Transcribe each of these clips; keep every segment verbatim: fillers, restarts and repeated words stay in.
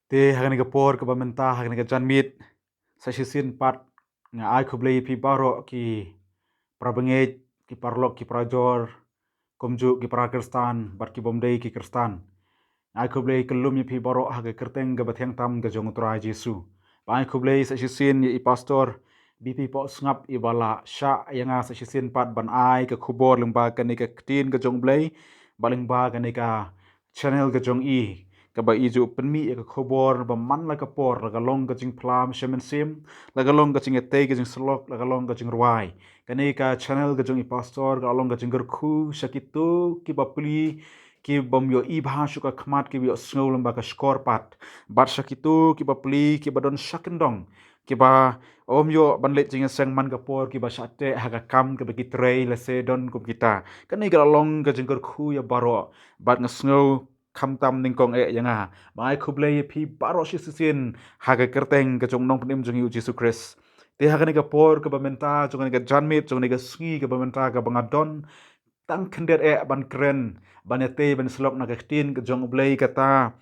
Te ha kane ka por kaba mynta, ha kane ka janmiet, sa shisien pat nga ai khublei ïa phi baroh ki parabangeit, ki paralok, ki parajor, kumjuh ki para Khristan bad ki bym dei ki Khristan. Nga ai khublei kyllum ïa phi baroh ha ka kyrteng kaba thiang tam ka jong U Trai Jisu. Ba ai khublei sa shisien ïa i Pastor B P Pohsngap, iba la shah ïa nga sa shisien pat ban ai ka khubor lyngba kane ka ktien ka jong U Blei, bad lyngba kane ka channel ka jong i, kaba i ju pynmih ïa ka khubor ba man la ka por, la ka long ka jingphla mynsiem, la ka long ka jingïatei ka jingsyllok, la ka long ka jingrwai. Kane ka channel ka jong i Pastor ka long ka jingkyrkhu sha kito kiba pli, ki bym ïohi bha shuh ka khmat, kiba ïohsngew lyngba ka shkor pat. Bad sha kito kiba pli, kiba don sha kyndong, kiba ym ïoh ban leit jingïaseng man ka por, kiba shah teh ha ka kam kaba ki trei lehse don kum kita. Kane ka la long ka jingkyrkhu ïa baroh. Bad nga sngew khamtam nyngkong eh ïa nga. Ba ai khublei ïa phi baroh shi shisien ha ka kyrteng ka jong u Nongpynim jong ngi U Jisu Khrist. Te ha kane ka por kaba mynta, jong kane ka janmiet, jong kane ka sngi kaba mynta, kaba nga don tang khyndiat eh ban kren, ban ïatei, ban ïasyllok na ka ktien ka jong U Blei, kata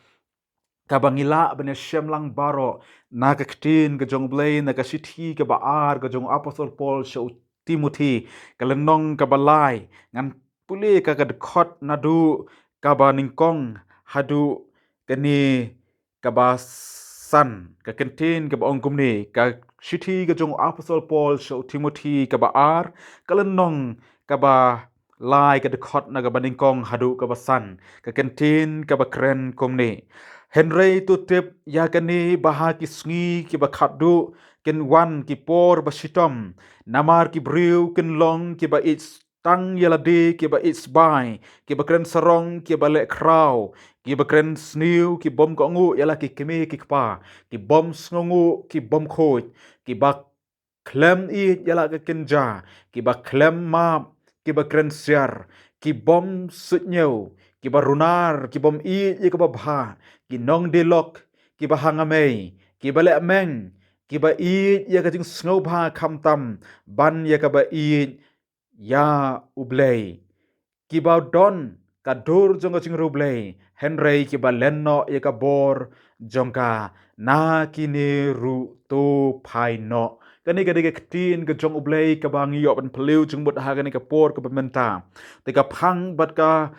kaba ngi lah ban ïashem lang baroh na ka ktien ka jong U Blei, na ka shithi kaba ar ka jong u Apostol Paul sha u Timothi, ka lynnong kaba lai, ngan pule ka, ka dkhot naduh kaba nyngkong haduh kane kaba san. Ka kyntien kaba ong kumne, ka shithi ka jong u Apostol Paul sha u Timothi kaba ar, ka lynnong kaba lai, ka dkhot na kaba nyngkong haduh kaba san. Ka kyntien kaba kren kumne: Hynrei to tip ïa kane, ba ha ki sngi kiba khatduh kin wan ki por ba shitom, namar ki briew kin long kiba ïeit tang ïa lade, kiba ïeit sbai, kiba kren sarong, kiba leh khraw, kiba kren sniew, ki bym kohnguh ïa la ki kmie ki kpa, ki bym sngewnguh, ki bym khuid, kiba khlem ïeit ïa la ka kynja, kiba khlem map, kiba kren siar, ki bym suidñiew, kiba runar, ki bym ïeit ïa kaba bha, ki nongdie lok, kiba hangamei, kiba leh meng, kiba ïeit ïa ka jingsngewbha khamtam ban ïa kaba ïeit ïa U Blei, kiba don ka dur jong ka jingriewblei, hynrei kiba len noh ïa ka bor jong ka. Na kine ruh to phai noh. Kane ka dei ka ktien ka jong U Blei kaba ngi ïoh ban phylliew jingmut ha kane ka por kaba mynta. Te ka phang bad ka,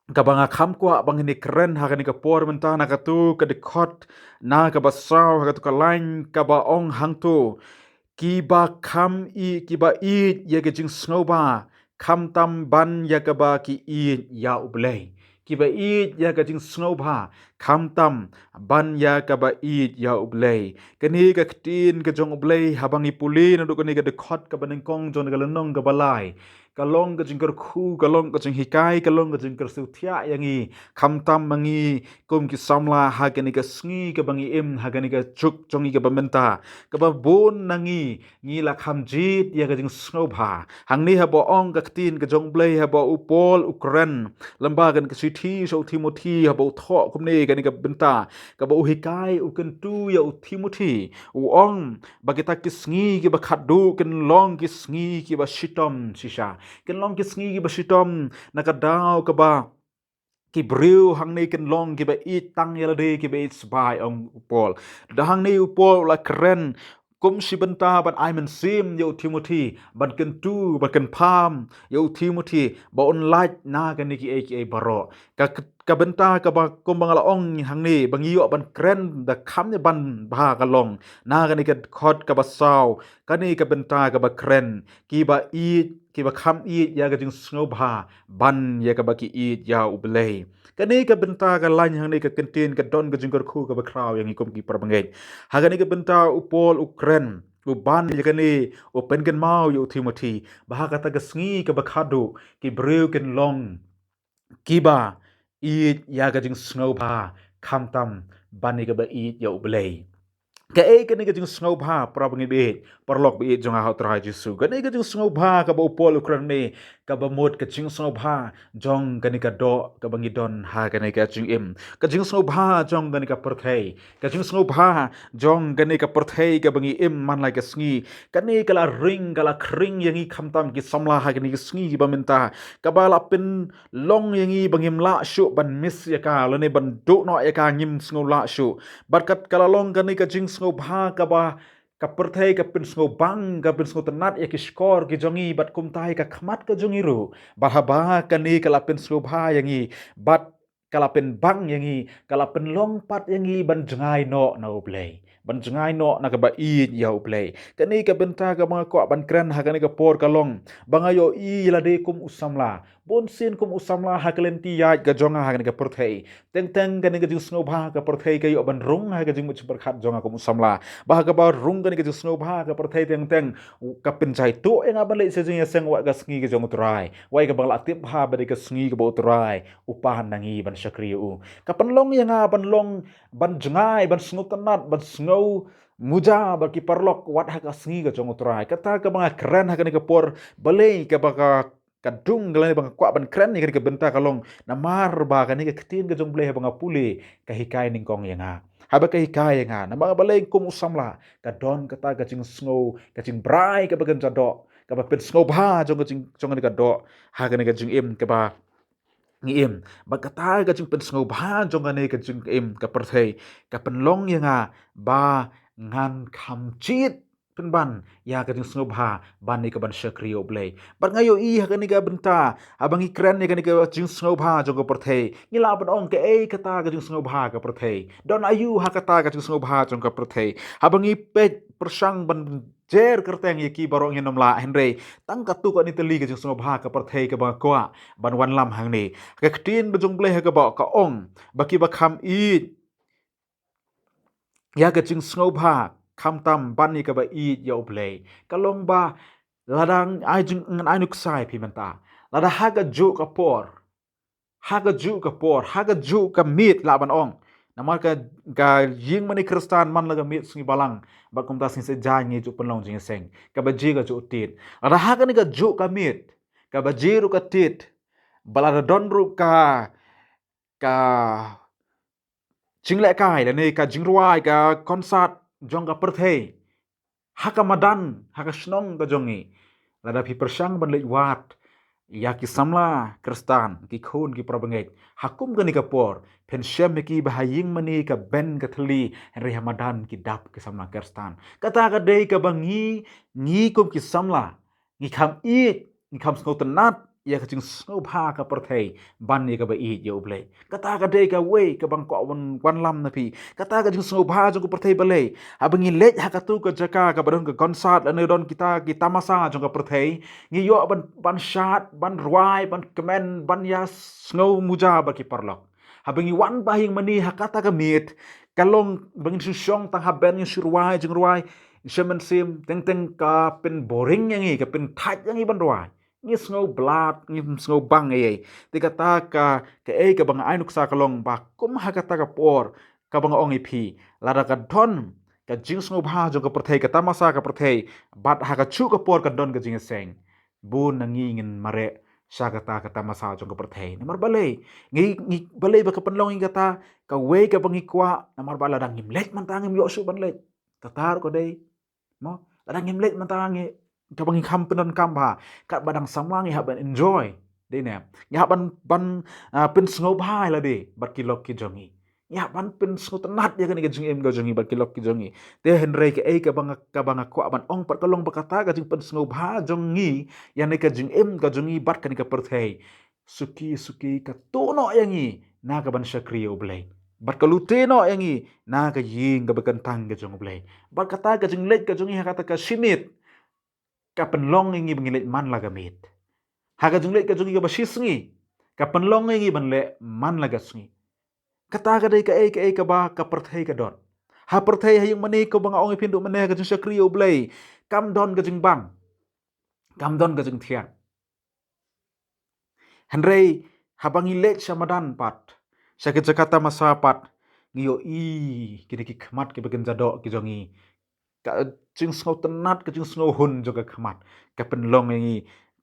kaba nga kham kwah ba ngin ïa kren ha kane ka por mynta, na katu ka dkhot, na kaba saw, ha katu ka lain kaba ong hangto: Kiba kham ïeit, kiba ïeit ïa ka jingsngewbha khamtam ban ïa kaba ki ïeit ïa U Blei. Kiba ïeit ïa ka jingsngewbha khamtam ban ïa kaba ïeit ïa U Blei. Kane ka ktien ka jong U Blei, haba ngi pule naduh kane ka dkhot kaba nyngkong jong ka lynnong kaba lai, ka long ka jingkyrkhu, ka long ka jinghikai, ka long ka jingkyrsiew thiah ïa ngi, khamtam ma ngi kum ki samla ha kane ka sngi kaba ngi im, ha kane ka juk jong ngi kaba mynta, kaba bun na ngi ngi la kham jied ïa ka jingsngewbha. Hangne haba ong ka ktien ka jong U Blei, haba u Paul u kren lyngba kane ka shithi sha u Timothi, haba u thoh kumne kane ka bynta, kaba u hikai, u kyntu ïa u Timothi, u ong ba kita ki sngi kiba khatduh kin long ki sngi kiba shitom shisha. Kin long ki sngi kiba shitom na ka daw kaba ki briew hangne kin long kiba ïeit tang ïa lade, kiba ïeit sbai, ong u Paul. Da hangne u Paul u la kren kum shi bynta ban ai mynsiem ïa u Timothi, ban kyntu, ban kynpham ïa u Timothi ba un lait na kane kiei kiei baroh. Ka, ka bynta kaba kumba nga la ong hangne ba ngi ïoh ban kren da kham ne ban bha ka long na kane ka dkhot kaba saw, kane ka bynta kaba kren kiba ïeit, kiba kham ïeit ïa ka jingsngewbha ban ïa kaba ki ïeit ïa U Blei. Kane ka bynta ka lain hangne ka kyntien ka don ka jingkyrkhu kaba khraw ïa ngi kum ki parabangeit. Ha kane ka bynta u Paul u kren, u ban ïa kane, u pynkynmaw ïa u Timothi ba ha kata ka sngi kaba khatduh ki briew kin long kiba ïeit ïa ka jingsngewbha khamtam ban ïa kaba ïeit ïa U Blei. Kaei kane ka jingsngewbha, para bangeit, paralok baieit jong nga ha u Trai Jisu? Kane ka jingsngewbha kaba u Paul u kren ne, kaba mut ka jingsngewbha jong kane ka doh kaba ngi don ha kane ka jingim, ka jingsngewbha jong kane ka pyrthei, ka jingsngewbha jong kane ka pyrthei kaba ngi im man la ka sngi. Kane ka la ring, ka la khring ïa ngi khamtam ki samla ha kane ka sngi kiba mynta, kaba la pynlong ïa ngi ba ngim lah shuh ban miss ïa ka, lane ban duh noh ïa ka, ngim sngew lah shuh. Bad kat ka la long kane ka jingsngewbha kaba ka pyrthei ka pynsngewbang, ka pynsngewtynnat ïa ki shkor ki jong ngi, bad kumta ïa ka khmat ka jong ngi ruh. Bad haba kane ka la pynsngewbha ïa ngi, bad ka la pynbang ïa ngi, ka la pynlong pat ïa ngi ban jngai noh na U Blei, ban jngai noh na kaba ïeit ïa U Blei. Kane ka bynta kaba nga kwah ban kren ha kane ka por ka long ba nga ïohi lade kum u samla, bun sien kum u samla ha ka lynti ïaid ka jong nga ha kane ka pyrthei. Teng teng kane ka jingsngewbha ka pyrthei ka ïoh ban rung ha ka jingmut jingpyrkhat jong nga kum u samla. Ba ha kaba rung kane ka jingsngewbha ka pyrthei, teng teng ka pynjai tuh ïa nga ban leit sha jingïaseng wat ka sngi ka jong U Trai, wat kaba nga la tip bha ba dei ka sngi kaba U Trai u pan na ngi ban shakri ïa u. Ka pynlong ïa nga ban long, ban jngai, ban sngewtynnat, ban sngew muja bad ki paralok wat ha ka sngi ka jong U Trai. Kata kaba nga kren ha kane ka por, balei kaba ka, ka dung ka lane ba nga kwah ban kren ïa kane ka bynta ka long namar ba kane ka ktien ka jong U Blei haba nga pule, ka hikai nyngkong ïa nga. Haba ka hikai ïa nga, namar balei kum u samla ka don kata ka jingsngew, ka jingbrai kaba kynja doh, kaba pynsngewbha jong ka jing, jong kane ka doh ha kane ka jingim kaba ngi im. Bad kata ka jingpynsngewbha jong kane ka jingim ka pyrthei ka pynlong ïa nga ba ngan kham jied pynban ïa ka jingsngewbha ban ïa ka ban shakri ïa U Blei. Bad nga ïohi ha kane ka bynta, haba ngi kren ïa kane ka jingsngewbha jong ka pyrthei, ngi lah ban ong, kaei kata ka jingsngewbha ka pyrthei? Don aïu ha kata ka jingsngewbha jong ka pyrthei? Haba ngi peit pyrshang ban jer kyrteng ïa ki baroh ngin ym lah, hynrei tang katto katne tylli ka jingsngewbha ka pyrthei kaba nga kwah ban wanlam hangne. Ka ktien ka jong U Blei ha kaba ka ong ba kiba kham ïeit ïa ka jingsngewbha khamtam ban ïa kaba ïeit ïa U Blei, ka long ba lada ngan ai jing, ngan ai nuksa ïa phi mynta, lada ha kajuh ka por, ha kajuh ka por, ha kajuh ka miet lah ban ong. Namar ka, ka ïingmane Khristan man la ka miet sngi Balang, bad kumta sngi Saitjaiñ ngi ju pynlong jingïaseng, kaba jia kajuh tied. Lada ha kane kajuh ka miet, kaba jia ruh ka tied, ba lada don ruh ka, ka jinglehkai lane ka jingrwai, ka konsat jong ka pyrthei ha ka madan, ha ka shnong ka jong ngi, lada phi pyrshang ban leit wad ïa ki samla Khristan, ki khun, ki para bangeit, ha kum kane ka por, phin shem ïa ki ba ha ïingmane ka bend ka thylli, hynrei ha madan ki dap ki samla Khristan. Kata ka dei kaba ngi, ngi kum ki samla, ngi kham ïeit, ngi kham sngewtynnat ïa ka jingsngewbha ka pyrthei ban ïa kaba ïeit ïa U Blei. Kata ka dei kawei kaba nga kwah wan, wanlam na phi. Kata ka jingsngewbha jong ka pyrthei balei? Haba ngi leit ha katto ka jaka kaba don ka konsat lane don kita ki tamasa jong ka pyrthei, ngi ïoh ban, ban shad, ban rwai, ban kmen, ban ïasngew muja bad ki paralok. Haba ngi wan ba ha ïingmane ha kata ka miet, ka long ba ngin shu shong tang ha bend, ngin shu rwai jingrwai, shem mynsiem, teng teng ka pynboring ïa ngi, ka pynthait ïa ngi ban rwai. Ngi sngew blad, ngi sngew bang ei ei. Te kata ka, kaei kaba nga ai nuksa ka long ba kum ha kata ka por kaba nga ong ïa phi, lada ka don ka jingsngewbha jong ka pyrthei, ka tamasa ka pyrthei, bad ha kajuh ka por ka don ka jingïaseng, bun na ngi ngin mareh sha kata ka tamasa jong ka pyrthei. Namar balei? Ngi, ngi, balei ba ka pynlong ïa ngi kata? Kawei kaba ngi kwah, namar ba lada ngim leit mynta ngim ïoh shuh ban leit. Kata ruh ka dei. Mo, lada ngim leit mynta ngi, kaba ngi kham pyndonkam bha, katba dang samla ngi hap ban enjoy. Dei ne? Ngi hap ban, ban, ah, pynsngewbha ïa lade bad ki lok ki jong ngi. Ngi hap ban pynsngewtynnat ïa kane ka jingim ka jong ngi bad ki lok ki jong ngi. Te hynrei kaei kaba nga, kaba nga kwah ban ong pat ka long ba kata ka jingpynsngewbha jong ngi ïa kane ka jingim ka jong ngi bad kane ka pyrthei, suki suki ka tuh noh ïa ngi na ka ban shakri ïa U Blei, bad ka lute noh ïa ngi na ka ïing kaba kyntang ka jong U Blei. Bad kata ka jingleit ka jong ngi ha kata ka shi miet ka pynlong ïa ngi ba ngi leit man la ka miet. Ha ka jingleit ka jong ngi kaba shi sngi, ka pynlong ïa ngi ban leit man la ka sngi. Kata ka dei kaei kaei kaba ka pyrthei ka don. Ha pyrthei, ha ïingmane, kaba nga ong ïa phi naduh mynne, ka jingshakri ïa U Blei, kam don ka jingbang, kam don ka jingthiang. Hynrei haba ngi leit sha madan pat, sha ka jaka tamasa pat, Ïohi kine ki khmat kiba kynja doh ki jong ngi. Ka jingsngewtynnat, ka jingsngewhun jong ka khmat ka pynlong ïa ngi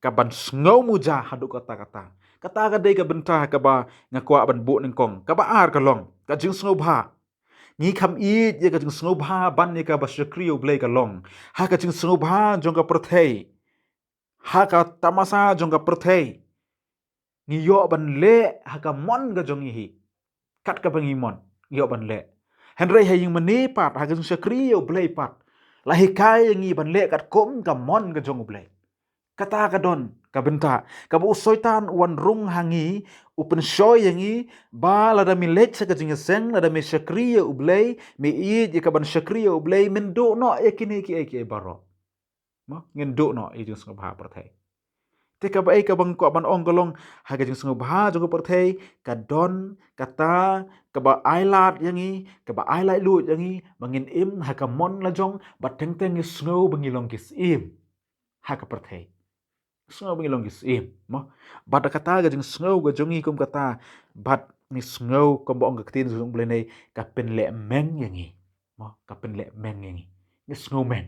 kaban sngew muja haduh katta katta. Kata ka dei ka bynta kaba nga kwah ban buh nyngkong. Kaba ar ka long ka jingsngewbha. Ngi kham ïeit ïa ka jingsngewbha ban ïa kaba shakri ïa U Blei ka long ha ka jingsngewbha jong ka pyrthei, ha ka tamasa jong ka pyrthei. Ngi ïoh ban leh ha ka mon ka jong ngi hi, kat kaba ngi mon, ngi ïoh ban leh. Hynrei ha ïing mane pat, ha ka jingshakri ïa U Blei pat, la hikai ïa ngi ban leh katkum ka mon ka jong U Blei. Kata ka don ka bynta kaba u Soitan u wan rung ha ngi, u pynshoi ïa ngi ba lada me leit sha ka jingïaseng, lada me shakri ïa U Blei, me ïeit ïa kaban shakri ïa U Blei, men duh noh ïa kine kiei kiei baroh. Mo, ngin duh noh ïa jingsngewbha pyrthei. Te kaba ei kaba nga kwah ban ong ka long, ha ka jingsngewbha jong ka pyrthei ka don kata kaba ai lad ïa ngi, kaba ai laitluid ïa ngi ba ngin im ha ka mon la jong, ba teng teng ngi sngew ba ngi long ki syiem ha ka pyrthei. Sngew ba ngi long ki syiem, mo. Bad kata ka jingsngew ka jong ngi kum kata, bad ngi sngew kumba ong ka ktien jong U Blei ne, ka pynleh meng ïa ngi. Mo, ka pynleh meng ïa ngi. Ngi sngew meng,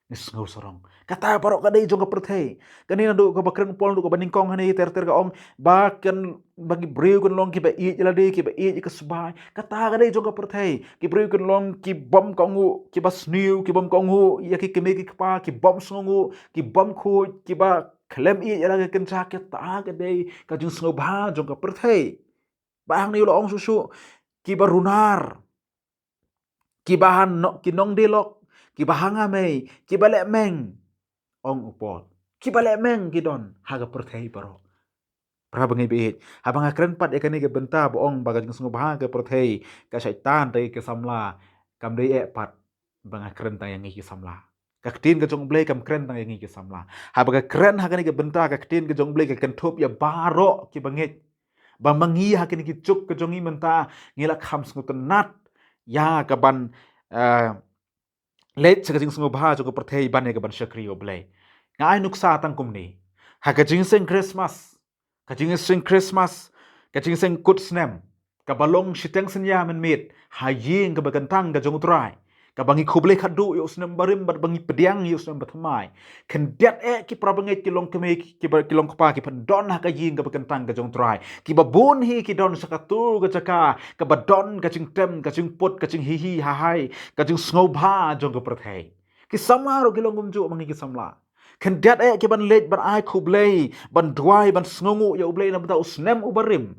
ngi sngew sarong. Kata baroh ka dei jong ka pyrthei. Kane naduh kaba kren u Paul naduh kaba nyngkong hangne ter ter ka ong ba kan, ba ki briew kan long kiba ïeit ïa lade, kiba ïeit ïa ka sbai. Kata ka dei jong ka pyrthei. Ki briew kan long ki bym kohnguh, kiba sniew, ki bym kohnguh ïa ki kmie ki kpa, ki bym sngewnguh, ki bym khuid, kiba khlem ïeit ïa la ka kynja. Kata ka dei ka jingsngewbha jong ka pyrthei. Ba hangne u la ong shuh shuh, kiba runar, kiba ha no-, ki nongdie lok, kiba ha nga mei, kiba leh meng, ong u Paul. Kiba leh meng ki don ha ka pyrthei baroh. Para bangeit baieit, haba nga kren pat ïa kane ka bynta ba ong ba ka jingsngewbha ka pyrthei ka shait tan da ki samla, kam dei eh pat ba nga kren tang ïa ngi ki samla. Ka ktien ka jong U Blei kam kren tang ïa ngi ki samla. Haba ka kren ha kane ka bynta, ka ktien ka jong U Blei ka kynthup ïa baroh kiba ngeit. Ba ma ngi ha kine ki juk ka jong ngi mynta, ngi la kham sngewtynnat ïa kaban, eh, leit sha ka jingsngewbha jong ka pyrthei ban ïa kaban shakri ïa U Blei. Nga ai nuksa tang kumne. Ha ka jingïaseng Christmas, ka jingïaseng Christmas, ka jingïaseng kut snem, kaba long shiteng synñia mynmiet ha ïing kaba kyntang ka jong U Trai, kaba ngi khublei khadduh ïa u snem barim bad ba ngi pdiang ïa u snem bathymmai. Khyndiat eh ki para bangeit, ki long kmie, ki ba, ki long kpa, ki pyndon ha ka ïing kaba kyntang ka jong U Trai. Kiba bun hi ki don sha katu ka jaka kaba don ka jingtem, ka jingput, ka jinghihi hahai, ka jingsngewbha jong ka pyrthei. Ki samla ruh ki long kumjuh ma ngi ki samla. Khyndiat eh ki ban leit ban ai khublei, ban duwai, ban sngewnguh ïa U Blei na bynta u snem uba rim,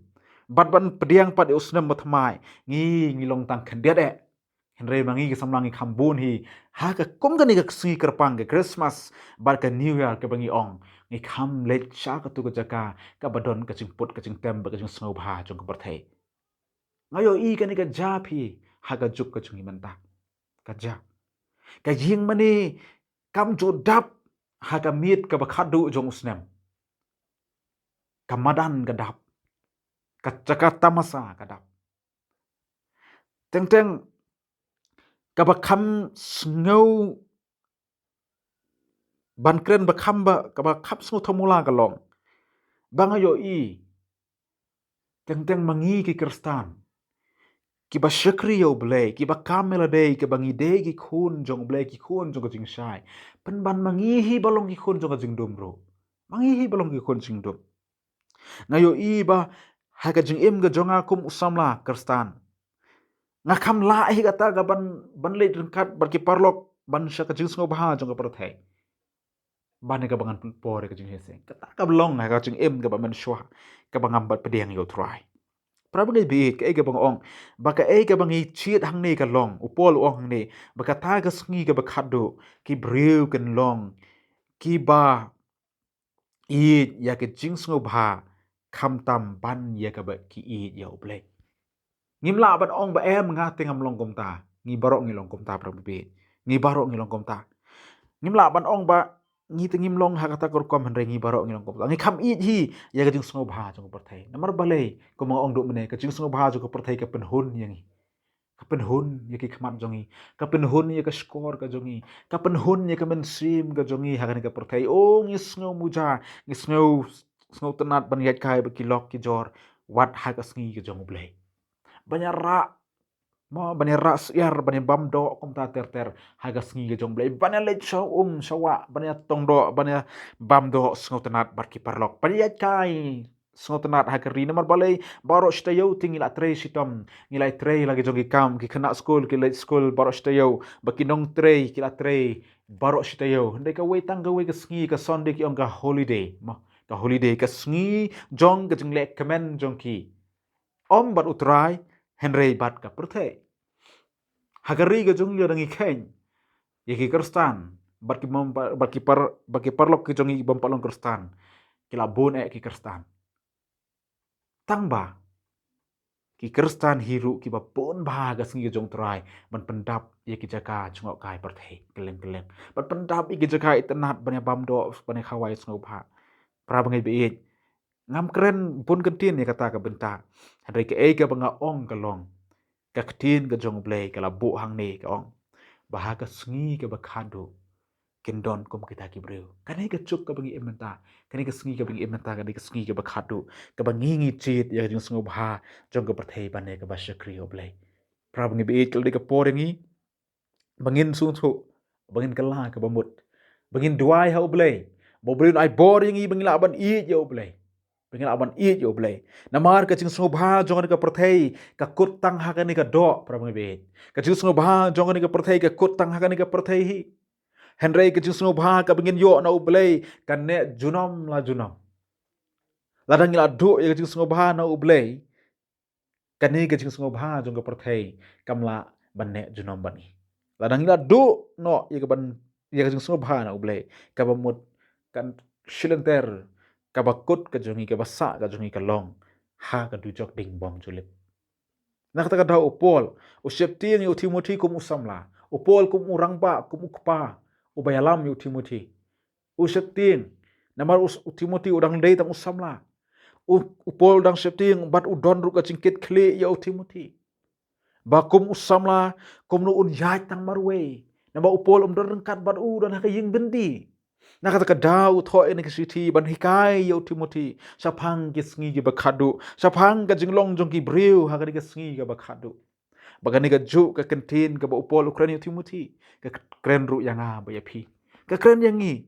bad ban pdiang pat ïa u snem bathymmai. Ngi, ngi long tang khyndiat eh. Hynrei ma ngi ki samla ngi kham bun hi ha ka kum kane ka sngi kyrpang ka Christmas bad ka New Year kaba ngi ong, ngi kham leit sha katu ka jaka kaba don ka jingput, ka jingtem bad ka jingsngewbha jong ka pyrthei. Nga ïohi kane ka jia hi ha ka juk ka jong ngi mynta. Ka jia. Ka ïing mane kam ju dap ha ka miet kaba khadduh jong u snem. Ka madan ka dap. Ka jaka tamasa ka dap. Teng teng kaba kham sngew ban kren, ba kham, ba, kaba kham sngewthuh mula ka long ba nga ïohi teng teng ma ngi ki Khristan kiba shakri ïa U Blei, kiba kam ïa lade, kiba ngi dei ki khun jong U Blei, ki khun jong ka jingshai, pynban ma ngi hi ba long ki khun jong ka jingdum ruh. Ma ngi hi ba long ki khun jingdum. Nga ïohi ba ha ka jingim ka jong nga kum u samla Khristan, nga kham lah hi kata ka ban, ban leit ryngkat bad ki paralok ban sha ka jingsngewbha jong ka pyrthei. Ban ïa kaba ngan pynpor ïa ka jingïaseng. Kata ka long ha ka jingim kaba mynshuwa, kaba ngam pat pdiang ïa U Trai. Para bangeit baieit, kaei kaba nga ong, ba kaei kaba ngi jied hangne ka long, u Paul u ong hangne ba kata ka sngi kaba khadduh ki briew kin long kiba ïeit ïa ka jingsngewbha khamtam ban ïa kaba ki ïeit ïa U Blei. Ngim lah ban ong ba em nga te ngam long kumta. Ngi baroh ngi long kumta, para bangeit. Ngi baroh ngi long kumta. Ngim lah ban ong ba ngi te ngim long ha kata ka rukom, hynrei ngi baroh ngi long kumta. Ngi kham ïeit hi ïa ka jingsngewbha jong ka pyrthei. Namar balei? Kumba nga ong duh mynne, ka jingsngewbha jong ka pyrthei ka pynhun ïa ngi. Ka pynhun ïa ki khmat jong ngi, ka pynhun ïa ka shkor ka jong ngi, ka pynhun ïa ka mynsiem ka jong ngi ha kane ka pyrthei. O, ngi sngew muja, ngi sngew, sngewtynnat ban ïaid kai bad ki lok ki jor, wat ha ka sngi ka jong U Blei. Ban ïarah Mo, ban ïa rah syiar, ban ïa bam doh kumta ter ter ha ka sngi ka jong U Blei, ban ïa leit sha um sha wah, ban ïa tong doh, ban ïa bam doh sngewtynnat bad ki paralok, ban ïa kai sngewtynnat ha ka ri. Namar balei? Baroh shi taïew te ngi la trei shitom, ngi la trei la ki jong ki kam, ki khynnah skul ki leit skul baroh shi taïew, ba ki nongtrei ki la trei baroh shi taïew. Hynrei kawei tang kawei ka sngi, ka Sunday, ki ong ka holiday. Mo, ka holiday, ka sngi jong ka jingleh kmen jong ki. Ym bad U Trai, hynrei bad ka pyrthei. Ha ka ri ka jong ngi la dang ïa kheiñ ïa ki Khristan bad ki bym pa-, bad ki par-, bad ki paralok ki jong ngi ki bym pat long Khristan. Ki la bun eh ki Khristan. Tang ba ki Khristan hi ruh kiba bun bha ha ka sngi ka jong U Trai ban pyndap ïa ki jaka jngohkai pyrthei kylleng kylleng, ban pyndap ïa ki jaka itynnat, ban ïa bam doh, ban ïa khawai sngewbha. Para bangeit ba ïeit, ngam kren bun kyntien ïa kata ka bynta. Hynrei kaei kaba nga ong ka long, ka ktien ka jong U Blei ka la buh hangne, ka ong ba ha ka sngi kaba khadduh kin don kum kita ki briew. Kane ka juk kaba ngi im mynta, kane ka sngi kaba ngi im mynta, kane ka sngi kaba khadduh, kaba ngi, ngi jied ïa ka jingsngewbha jong ka pyrthei ban ïa kaba shakri ïa U Blei. Para bangeit ba ïeit, ka la dei ka por ïa ngi ba ngin sngewthuh ba ngin kylla kaba mut, ba ngin duwai ha U Blei, ba U Blei un ai bor ïa ngi ba ngin lah ban ïeit ïa U Blei, ba ngin lah ban ïeit ïa U Blei. Namar ka jingsngewbha jong kane ka pyrthei ka kut tang ha kane ka doh, para bangeit ba ïeit. Ka jingsngewbha jong kane ka pyrthei ka kut tang ha kane ka pyrthei hi. Hynrei ka jingsngewbha kaba ngin ïoh na U Blei ka neh junom la junom. Lada ngi la duh ïa ka jingsngewbha na U Blei, kane ka jingsngewbha jong ka pyrthei kam lah ban neh junom bad ngi. Lada ngi la duh noh ïa ka ban, ïa ka jingsngewbha na U Blei, kaba mut, kan shilynter, kaba kut ka jong ngi, kaba sah ka jong ngi ka long ha ka dujok ding bymjulip. Na kata ka daw U Paul u sheptieng ïa u Timothi kum u samla, U Paul kum u rangbah, kum u kpa uba ïalam ïa u Timothi. U sheptieng, namar u, u Timothi u dang dei tang u samla. U, u Paul u dang sheptieng bad u don ruh ka jingkitkhlieh ïa u Timothi ba kum u samla, kumno un ïaid tang marwei. Namar U Paul um don ryngkat bad u, don ha ka ïing byndi. Na kata ka daw u thoh ïa kane ka shithi ban hikai ïa u Timothi shaphang ki sngi kiba khadduh, shaphang ka jinglong jong ki briew ha kane ka sngi kaba khadduh. Ba kane kajuh ka kyntien kaba U Paul u kren ïa u Timothi ka kren ruh ïa nga bad ïa phi, ka kren ïa ngi,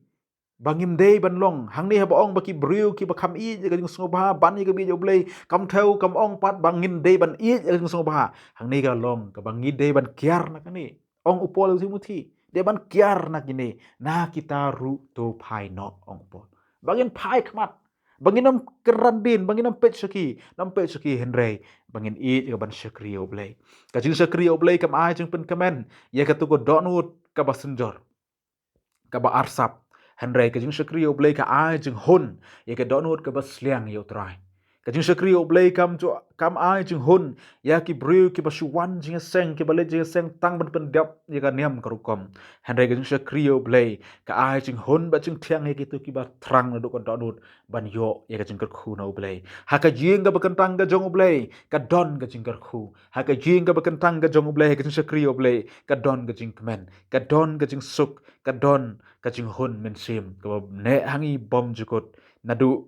ba ngim dei ban long hangne haba ong ba ki briew kiba kham ïeit ïa ka jingsngewbha ban ïa ka bit ïa U Blei. Kam thew, kam ong pat ba ngin dei ban ïeit ïa ka jingsngewbha. Hangne ka long kaba ngi dei ban kiar na kane. Ong U Paul ïa u Timothi, dei ban kiar na kine, na kita ruh to phai noh, ong U Paul. Ba ngin phai khmat, ba ngin ym kyrandin, ba ngin ym peit sha ki, ym peit sha ki, hynrei ba ngin ïeit ïa ka ban shakri ïa U Blei. Ka jingshakri ïa U Blei kam ai jingpynkmen ïa kato ka dohnud kaba synjor, kaba arsap. Hynrei ka jingshakri ïa U Blei ka ai jinghun ïa ka dohnud kaba sliang ïa U Trai. Ka jingshakri ïa U Blei kam ju, kam ai jinghun ïa ki briew kiba shu wan jingïaseng, kiba leit jingïaseng tang ban pyndap ïa ka niam ka rukom. Hynrei ka jingshakri ïa U Blei ka ai jinghun bad jingthiang ïa kito kiba thrang naduh ka dohnud ban ïoh ïa ka jingkyrkhu na U Blei. Ha ka ïing kaba kyntang ka jong U Blei ka don ka jingkyrkhu. Ha ka ïing kaba kyntang ka jong U Blei, ha ka jingshakri ïa U Blei ka don ka jingkmen, ka don ka jingsuk, ka don ka jinghun mynsiem kaba neh ha ngi bymjukut, naduh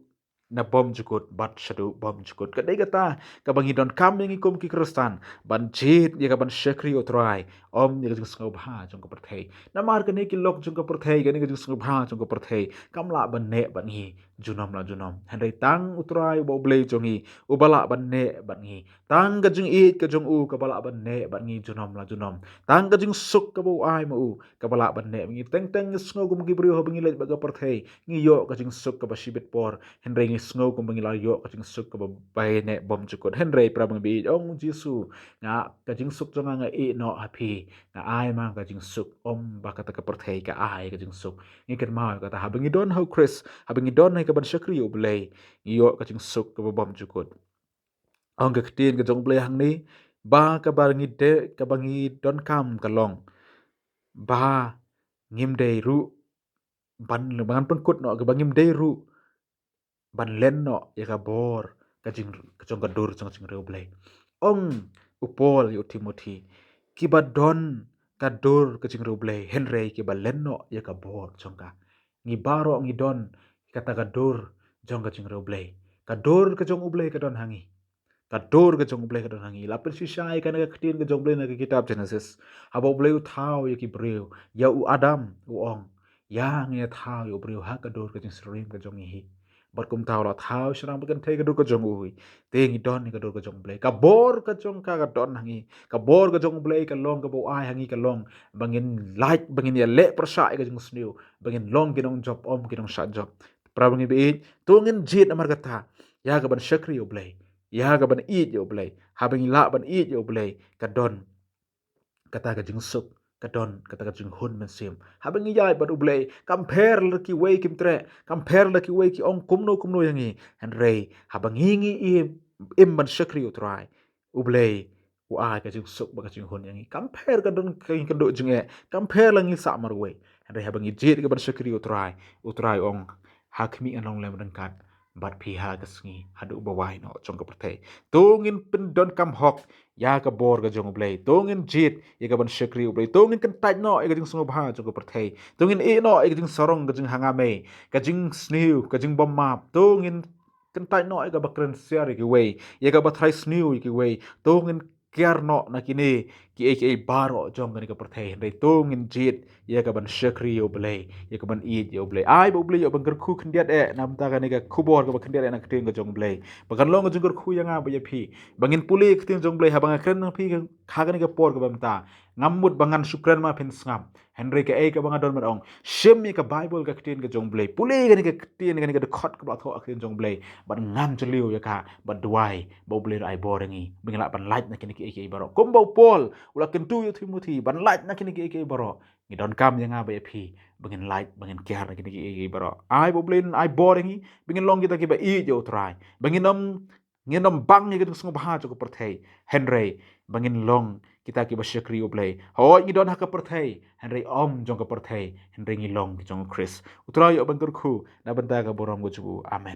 na bymjukut bad shaduh bymjukut. Ka dei kata kaba ngi donkam ïa ngi kum ki Khristan, ban jied ïa ka ban shakri ïa U Trai, ym ïa ka jingsngewbha jong ka pyrthei. Namar kane ki lok jong ka pyrthei, kane ka jingsngewbha jong ka pyrthei kam lah ban neh bad ngi junom la junom. Hynrei tang U Trai uba U Blei jong ngi uba lah ban neh bad ngi. Tang ka jingïeit ka jong u kaba lah ban neh bad ngi junom la junom. Tang ka jingsuk kaba u ai ma u kaba lah ban neh bad ngi. Teng teng ngi sngew kum ki briew haba ngi leit bad ka pyrthei ngi ïoh ka jingsuk kaba shibit por, hynrei ngi sngew kumba ngi la ïoh ka jingsuk kaba bai neh bymjukut. Hynrei para bangeit, ong U Jisu, nga, ka jingsuk jong nga nga ïeh noh ha phi, nga ai ma nga ka jingsuk, ym ba kata ka pyrthei ka ai ka jingsuk. Ngi kynmaw kata haba ngi don ha U Khrist, haba ngi don ha ka ban shakri ïa U Blei, ngi ïoh ka jingsuk kaba bymjukut. Ong ka ktien ka jong U Blei hangne ba kaba ngi de, kaba ngi donkam ka long ba ngim dei ruh ban, ba ngan pynkut noh, kaba ngim dei ruh ban len noh ïa ka bor ka jing, ka jong ka dur jong ka jingriewblei. Ong u Paul ïa u Timothi, kiba don ka dur ka jingriewblei, hynrei kiba len noh ïa ka bor jong ka. Ngi baroh ngi don kata ka dur jong ka jingriewblei. Ka dur ka jong U Blei ka don ha ngi. Ka dur ka jong U Blei ka don ha ngi. La pynshisha ïa ka na ka ktien ka jong U Blei na ka kitab Genesis. Haba U Blei u thaw ïa ki briew, ïa u Adam, u ong, ïa ngi ïa thaw ïa u briew ha ka dur ka jingsyriem ka jong ngi hi. Bad kumta u la thaw shynrang bad kynthei ka dur ka jong u hi. Te ngi don ïa ka dur ka jong U Blei. Ka bor ka jong ka ka don ha ngi. Ka bor ka jong U Blei ka long kaba u ai ha ngi ka long ba ngin lait, ba ngin ïaleh pyrshah ïa ka jingsniew, ba ngin long ki nongjop, ym ki nongshah jop. Para bangeit ba ïeit, to ngin jied namar kata ïa ka ban shakri U Blei, ïa ka ban ïeit ïa U Blei. Haba ngi lah ban ïeit ïa U Blei, ka don kata ka jingsuk, ka don kata ka jinghun mynsiem. Haba ngi ïaid bad U Blei, kam pher la kiwei kim treh, kam pher la kiwei ki ong kumno kumno ïa ngi. Hynrei haba ngi ngi im, im ban shakri U Trai, U Blei u ai ka jingsuk bad ka jinghun ïa ngi. Kam pher ka don ka kynduh jingeh, kam pher la ngi sah marwei. Hynrei haba ngi jied ka ban shakri U Trai, U Trai u ong, ha khmih ngan long lem ryngkat bad phi ha ka sngi haduh ba wai noh jong ka pyrthei. To ngin pyndonkam hok ïa ka bor ka jong U Blei. To ngin jied ïa ka ban shakri U Blei. To ngin kyntait noh ïa ka jingsngewbha jong ka pyrthei. To ngin ïeh noh ïa ka jingsarong, ka jinghangamei, ka jingsniew, ka jingbym map. To ngin kyntait noh ïa ka ba kren siar ïa kiwei, ïa ka ba trai sniew ïa kiwei. To ngin kiar noh na kine kiei kiei baroh jong kane ka pyrthei. Hynrei to ngin jied ïa ka ban shakri ïa U Blei, ïa ka ban ïeit ïa U Blei. Ai ba U Blei u ban kyrkhu khyndiat eh na bynta kane ka khubor kaba khyndiat eh na ka ktien ka jong U Blei, ba kan long ka jingkyrkhu ïa nga bad ïa phi, ba ngin pule ka ktien jong U Blei. Haba nga kren na phi ha kane ka por kaba mynta, ngam mut ba ngan shu kren ma phin sngap. Hynrei kaei kaba nga don ban ong, shim ïa ka Baibl, ka ktien ka jong U Blei, pule kane ka ktien, kane ka dkhot kaba la thoh ha ka ktien jong U Blei, bad ngam jylliew ïa ka, bad duwai ba U Blei un ai bor ïa ngi ba ngin lah ban lait na kine kiei kiei baroh. Kumba u Paul u la kyntu ïa u Timothi ban lait na kine kiei kiei baroh, ngi donkam ïa nga bad ïa phi ba ngin lait, ba ngin kiar na kine kiei kiei baroh. Ai ba U Blei un ai bor ïa ngi ba ngin long kita kiba ïeit ïa U Trai, ba ngin ym, ngin ym bang ïa ka jingsngewbha jong ka pyrthei, hynrei ba ngin long kita kiba shakri U Blei. Hooid, ngi don ha ka pyrthei, hynrei ym jong ka pyrthei, hynrei ngi long ki jong U Khrist. U Trai u ban kyrkhu na bynta ka burom ka jong u. Amen.